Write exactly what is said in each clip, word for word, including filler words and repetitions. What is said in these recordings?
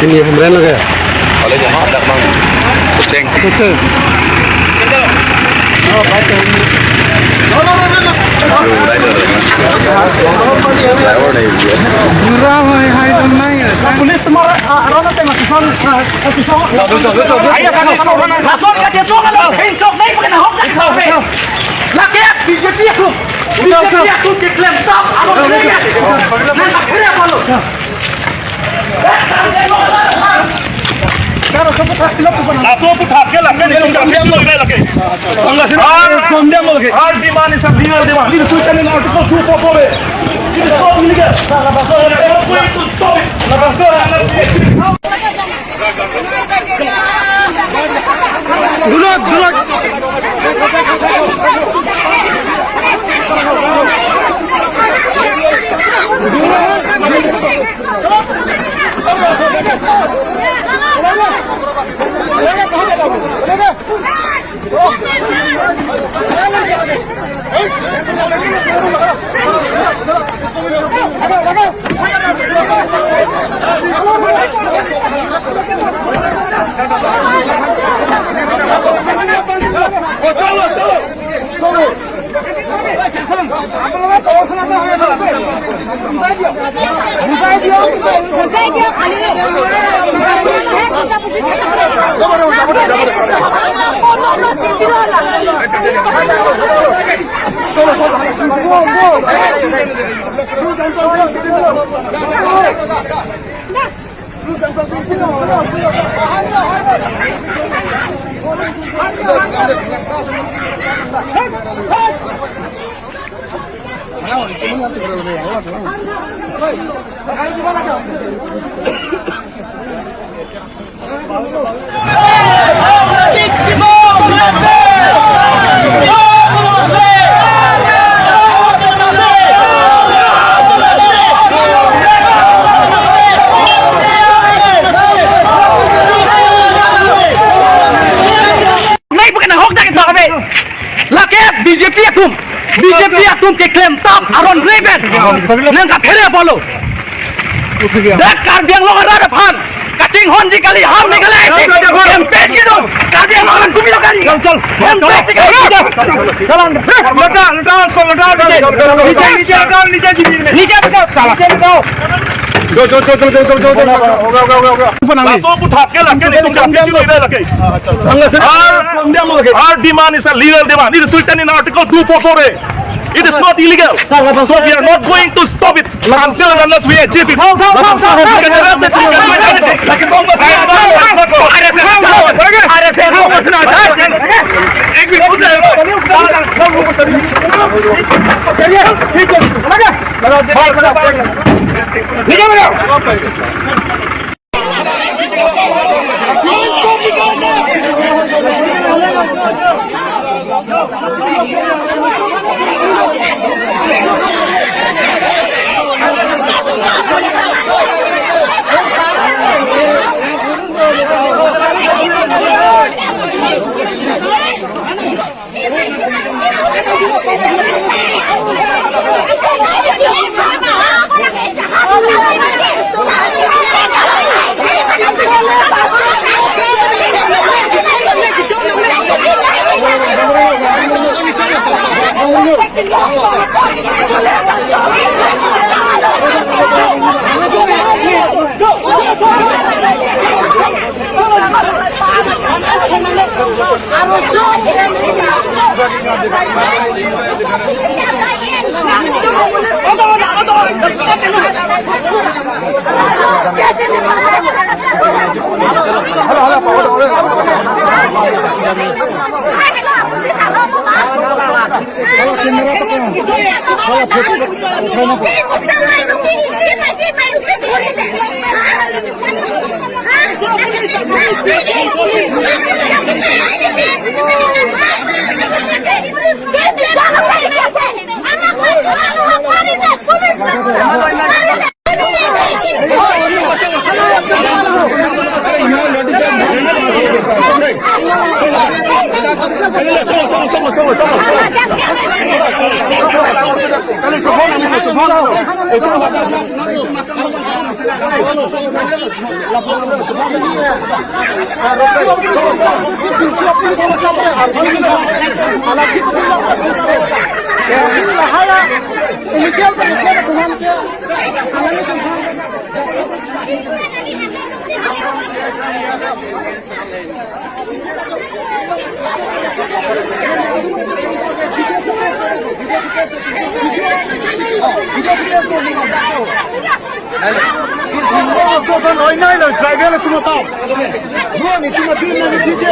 Ye, Hamren lage. Kali jama adak bang. Sukeng. Sukeng. Oh, baik. Driver nahi. Bura hai, hai, dam nahi hai. Police tumhara, ah, rona te mati son, ah, mati son. Ayo, kano, kano, kano. Lason ka jeso kano. Hin chok nahi pake na hok ka. Lake B J P atum. B J P atum keklem tap. Amo nahi. Nang kapre apalo. Laso aphuthak ke lake, nelitum kachingki loi lake. Har demand is a legal demand. It is written in Article two four four A. It is not illegal. We are not going to stop it. Dulot, dulot. Nai bukan ahok dak itu abe. Lake B J P atum, B J P atum keklem tap aron reben. Nang kaphere apalo. Dak Karbi Anglong arat aphan kachinghonji kali, ham ni kali. Campaign kedo. Karbi Anglong arat kumi lo kali. Campaign si kali. Jalan. Lata, lata, lata, lata. Niche, niche, lata, niche, niche. Niche, salah. Niche, lata. Jo, jo, jo. Laso aphuthak ke lake, nelitum kachingki loi lake. Har demand is a legal demand. It is written in Article two four four A. It is not illegal. So we are not going to stop it until and unless we achieve it. Tribal atum aphan. Duan itum adim nang video.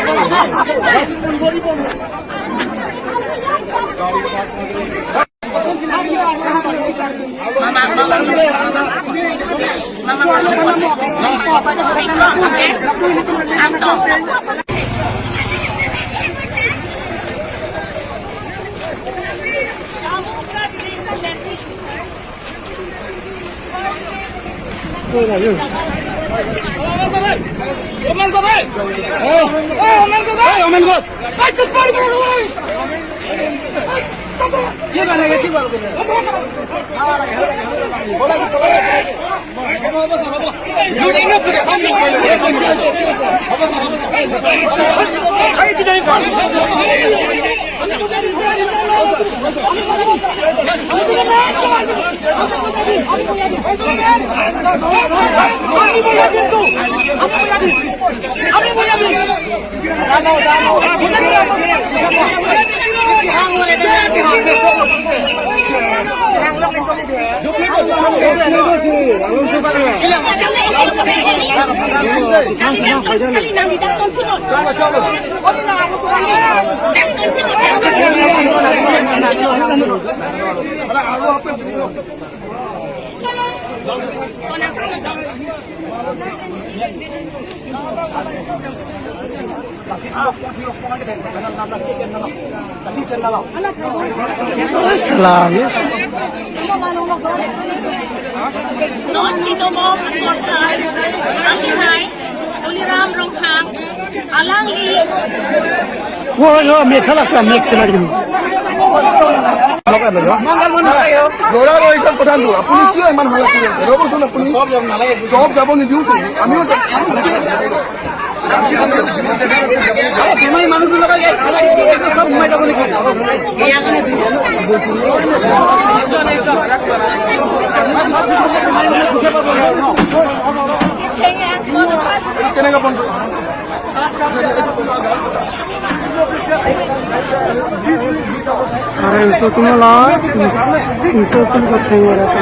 Salam, yes. Non tinomo sorkar, kami hai, Tuliram Ronghang, alangli. Wo, yo, Meghalaya sa mix kena gitu. লৰা ৰহিজন প্ৰধানটো, আপুনি কিয় ইমান হাল্লা কৰি আছে? ৰ'বচোন আপুনি। চব যাব নালাগে। চব যাব নিদিওঁ তো। আমিও যাম। বেমাৰী মানুহটো লগাই ইয়াত খানা খাই চব সোমাই যাব নেকি? কেনেকে বন্ধ? Are insulting lo, insulting ko thengore to.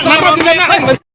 nang, nang, nang, nang.